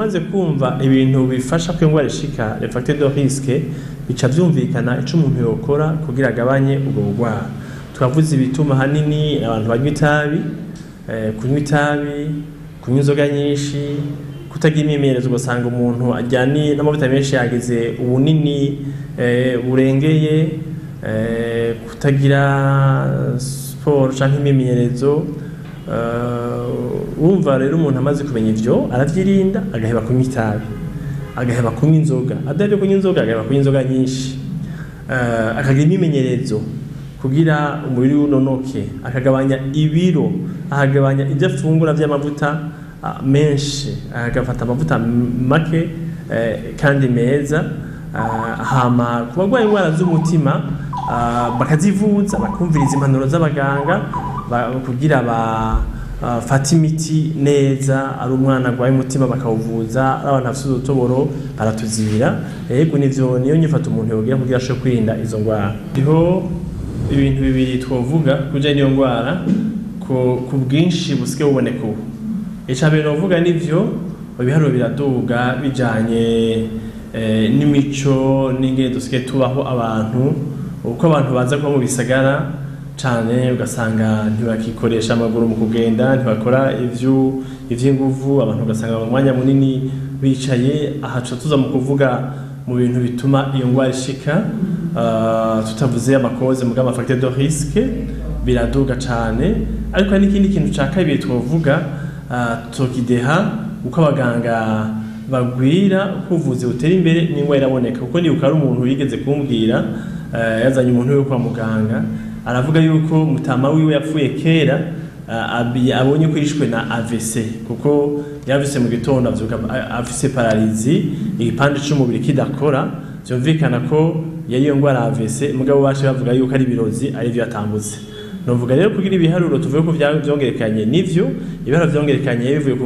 Umaze kumva ibintu bifasha ko indwara ishika, les facteurs de risque, bica vyumvikana ico umuntu yokora kugira agabanye ubwo bugwara. Twavuze ibituma hanini abantu banywa itabi, kunywa itabi, kunywa inzoga nyinshi, kutagira imyimenyerezo, ugasanga umuntu ajyanye n'amavuta menshi yagize ubunini burengeye, kutagira siporo canke imyimenyerezo. Wumva rero umuntu amaze kumenya ivyo aravyirinda, agaheba kunywa itabi, agaheba kunywa inzoga, adahevye kunywa inzoga agaheba kunywa inzoga nyinshi, akagira imyimenyerezo kugira umubiri unonoke, akagabanya ibiro, akagabanya ibyo afungura vy'amavuta menshi, agafata amavuta make kandi meza. Hama ku barwaye indwara z'umutima bakazivuza, bakumviriza impanuro z'abaganga kugira bafate imiti neza. Ari umwana arwaye umutima bakawuvuza, ari abantu bafite udutoboro baratuzibira. Yego, nivyo niyo nyifato umuntu yogira kugira ashobore kwirinda izo ndwara. Hariho ibintu bibiri twovuga kujanye n'iyo ndwara ku bwinshi busigaye buboneka ubu. Ica mbere novuga nivyo, ibiharuro biraduga bijanye n'imico n'ingene dusigaye tubaho abantu, uko abantu baza kuba mu bisagara cane, ugasanga ntibakikoresha amaguru mu kugenda, ntibakora ivy'inguvu, abantu ugasanga mu mwanya munini bicaye. Aha tuca tuza mu kuvuga mu bintu bituma iyo ndwara ishika, tutavuze ama causes mugabo ama facteurs de risque biraduga cane. Ariko hari n'ikindi kintu ca kabiri twovuga, tukideha uko abaganga bagwira, uko ubuvuzi butera imbere n'ingwara iraboneka. Kuko nibuka ari umuntu yigeze kumbwira, yazanye umuntu wiwe kwa muganga, aravuga yuko mutama wiwe yapfuye kera, abonye ko yishwe na AVC, kuko yavise mu gitondo avyuka afise paralysie, igipande c'umubiri kidakora. Vyumvikana ko yari iyo ngwara AVC, mugabo bace bavuga yuko ari ibirozi ari vyo yatambutse. Novuga rero kugira ibiharuro tuvuye ko vyongerekanye, nivyo, ibiharuro vyongerekanye bivuye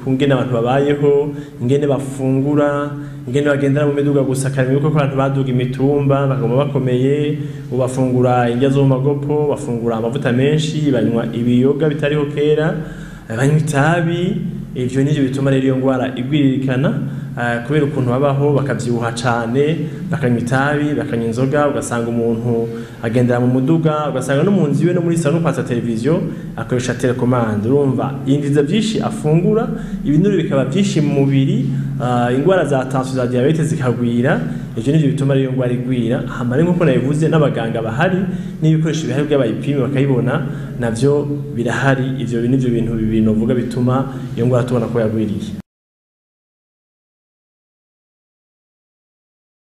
ku ngene abantu babayeho, ingene bafungura, ingene bagendera mu miduga gusa. Kare yuko abantu baduga imitumba bakaguma bakomeye, ubu bafungura indya zo mu magopo, bafungura amavuta menshi, banywa ibiyoga bitariho kera, banywa itabi. Ivyo nivyo bituma rero iyo ngwara igwiririkana, kubera ukuntu babaho, bakavyibuha cane, bakanywa itabi, bakanywa inzoga, ugasanga umuntu agendera mu muduga, ugasanga no mu nzu iwe no muri salon kwatsa televiziyo akoresha télécommande. Urumva yinjiza vyinshi afungura, ibinure bikaba vyinshi mu mubiri, ingwara za tension, za diabète zikagwira. Ivyo nivyo bituma rero iyo ngwara igwira. Hama rero nkuko nabivuze, n'abaganga bahari n'ibikoresho bihari by'abayipime bakayibona navyo birahari. Ivyo nivyo bintu bibiri novuga bituma iyo ngwara tubona ko yagwiriye.